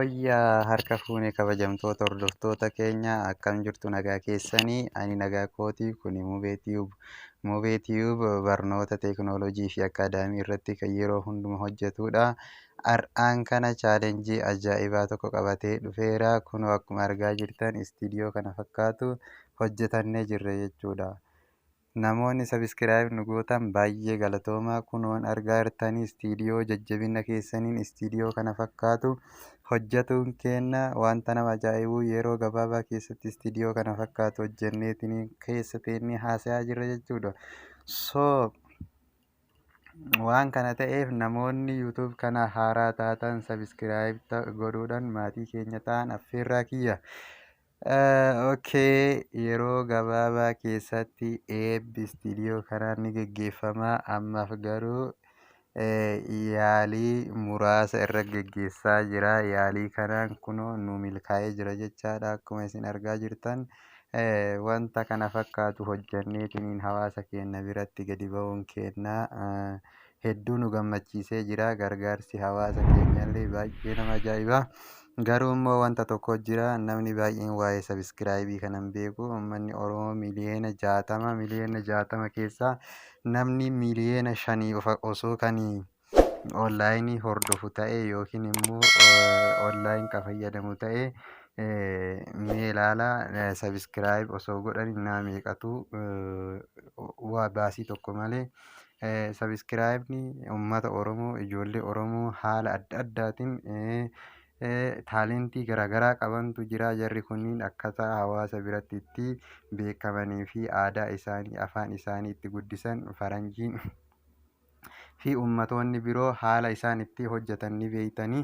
Yooyyaa harka fuune, kabajamtoota hordoftoota keenya, akkam jirtu? Nagaa keessanii? Ani nagaa kootii. Kuni Mubee Tube. Mubee Tube barnoota teekinooloojii fi akaadaamii irratti kan yeroo hunduma hojjetudha. Har'aan kana challenge ajaa'ibaa tokko qabatee dhufeera. Kunoo akkuma argaa jirtan istiidiyoo kana fakkaatu hojjetannee jirra jechuudha. Namoonni subscribe nu gootan baay'ee galatoomaa. Kunoon argaa jirtanii istiidiyoo jajjabina keessaniin istiidiyoo kana fakkaatu hojjetuun kenna wanta nama ajaa'ibu. Yeroo gabaabaa keessatti istiidiyoo kana fakkaatu hojjenneetiin keessa teennee haasayaa jirra jechuudha. So waan kana ta'eef, namoonni YouTube kana haaraa taatan subscribe godhuudhaan maatii keenya ta'an affeerraa kiyya. Okay, yeroo gabaabaa keessatti eebbi istiidiyoo kanaa ni geggeeffama. Ammaaf garuu yaalii muraasa irra geggeessaa jira. Yaalii kanaan kunoo nu milkaa'ee jira jechaadha. Akkuma isin argaa jirtan wanta kana fakkaatu hojjanneetiin hawaasa keenya biratti gadi ba'uun keenya hedduu nu gammachiisee jira. Gargaarsi hawaasa keenyallee baay'ee nama ajaa'iba. Garuu immoo wanta tokko jira, namni baay'een waa'ee subscribe kana hin beeku. Uummanni Oromoo 60 miliyoona, 60 miliyoona keessaa namni 5 miliyoona osoo kan online hordofu ta'e yookiin immoo online kan fayyadamu ta'e, mee ilaala, subscribe osoo godhani nama meeqatu waa baasii tokko malee subscribeni uummata Oromoo, ijoollee Oromoo haala adda addaatiin talent garaagaraa qabantu jira. Jarri kunniin akkaataa hawaasa biratti itti beekamanii fi aadaa isaanii, afaan isaanii itti guddisan, faranjiin fi ummatoonni biroo haala isaan itti hojjetan ni beektanii.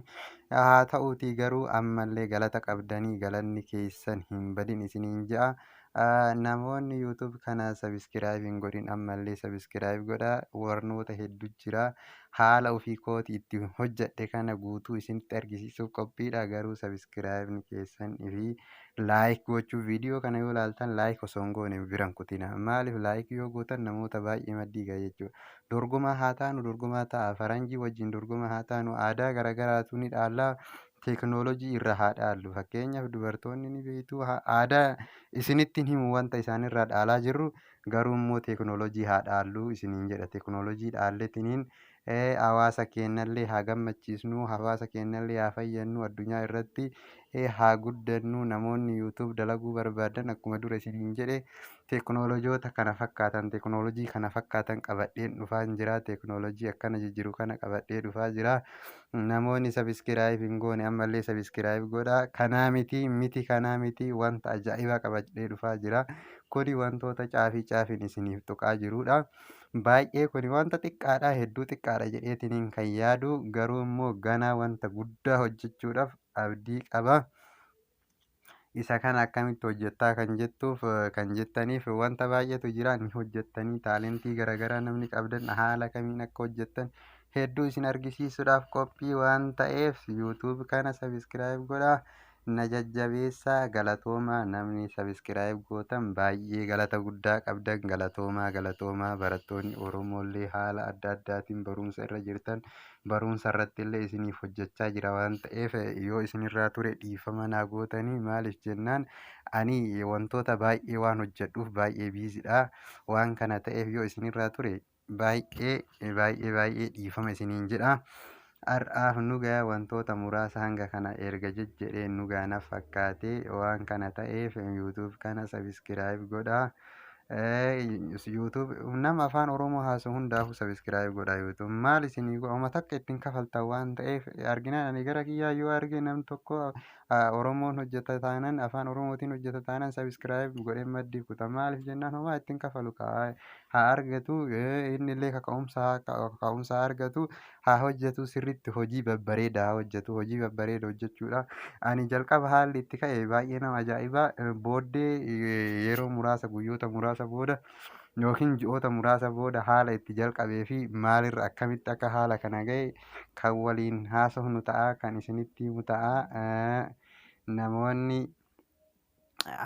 Haa ta'uutii garuu ammallee galata qabdanii, galanni keessan hin badin isiniin je'a. Namoonni YouTube kana subscribe hin godhin ammallee subscribe godhaa. Barnoota hedduu jira. Haala ofii kootii itti hojjedhe kana guutuu isinitti argisiisuuf qophiidha. Garuu subscribeni keessan fi like gochuu, viidiyoo kana yoo ilaaltan like osoo hin goone bira hin kutina. Maaliif? Like yoo gootan namoota baay'ee maddii ga'a jechuudha. Dorgomaa haa taanu, dorgomaa ta'a. Faranjii wajjin dorgomaa haa taanu. Aadaa garaagaraatu ni dhaallaa. Teekinooloojii irraa haa dhaallu. Fakkeenyaaf, dubartoonni ni beektu, aadaa isinitti hin himu wanta isaanirraa dhaalaa jirru. Garuu immoo teekinooloojii haa dhaallu isiniin jedha. Teekinooloojii dhaalletiniin hawaasa keenyallee haa gammachiisnu, hawaasa keenyallee haa fayyadnu, addunyaa irratti haa guddannu. Namoonni YouTube dalaguu barbaadan, akkuma dura isiniin jedhe, teekinooloojoota kana fakkaatan, teekinooloojii kana fakkaatan qabadheen dhufaa jira. Teekinooloojii akkana jijjiiru kana qabadhee dhufaa jira. Namoonni subscribe hin goone ammallee subscribe godhaa. Kanaa miti miti, kanaa miti, wanta ajaa'ibaa qabadhee dhufaa jira. Kuni wantoota caafii caafiin isiniif tuqaa jirudha. Baay'ee kuni wanta xiqqaadha, hedduu xiqqaadha jedheetiniin kan yaadu, garuu immoo ganaa wanta guddaa hojjechuudhaaf abdii qaba. Isa kana akkamitti hojjettaa kan jettuuf, kan jettaniif, wanta baay'eetu jira, ni hojjettanii. Talent garaagaraa namni qabdan haala kamiin akka hojjettan hedduu isin argisiisuudhaaf qophii waan ta'eef, YouTube kana subscribe godhaa, na jajjabeessaa. Galatoomaa. Namni subscribe gootan baay'ee galata guddaa qabdan. Galatoomaa, galatoomaa. Barattoonni Oromoollee haala adda addaatiin barumsa irra jirtan, barumsa irratti illee isiniif hojjechaa jira waan ta'eef, yoo isinirraa ture dhiifama naa gootanii. Maaliif jennaan, ani wantoota baay'ee waan hojjedhuuf baay'ee busydha. Waan kana ta'eef, yoo isinirraa ture baay'ee baay'ee baay'ee dhiifama isiniin jedha. Har'aaf nu ga'a. Wantoota muraasa hanga kana erga jejjedhee nu ga'a fakkaate. Waan kana ta'eef, YouTube kana subscribe godhaa. YouTube nama afaan Oromoo haasa'u hundaafuu subscribe godhaa. YouTube maal isinii godha? Takka ittiin kafaltan waan ta'eef arginaan, ani gara kiyyaa yoo arge, namni tokko Oromoon hojjeta taanaan, afaan Oromootiin hojjeta taanaan, subscribe godhee maddii kuta. Maaliif jennaan, homaa ittiin kafalu haa argatu, inni illee kaka'umsa haa argatu, haa hojjetu sirriitti, hojii babbareedaa haa hojjetu. Hojii babbareeda hojjechuudha. Ani jalqaba haalli itti ka'e baay'ee nama ajaa'iba. Booddee yeroo muraasa, guyyoota muraasa booda yookiin ji'oota muraasa booda, haala itti jalqabee fi maalirra akkamitti akka haala kana ga'e kan waliin haasofnu ta'a, kan isinitti himu ta'a. Namoonni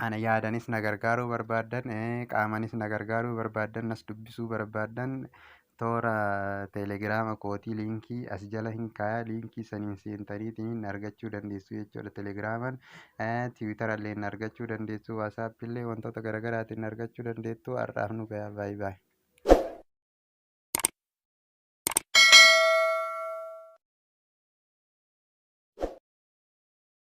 ana yaadanis na gargaaruu barbaaddan, qaamanis na gargaaruu barbaaddan, nas dubbisuu barbaaddan, Toora Teelegiraama kootii liinkii as jala hin kaayaa, liinkii saniin seentaniitiin argachuu dandeessu jechuudha. Teelegiraamaan, Tiwiitara illee argachuu dandeessu, WhatsApp illee wantoota garaagaraatiin argachuu dandeettu. Har'aaf nu gahaa, baay'ee baay'ee.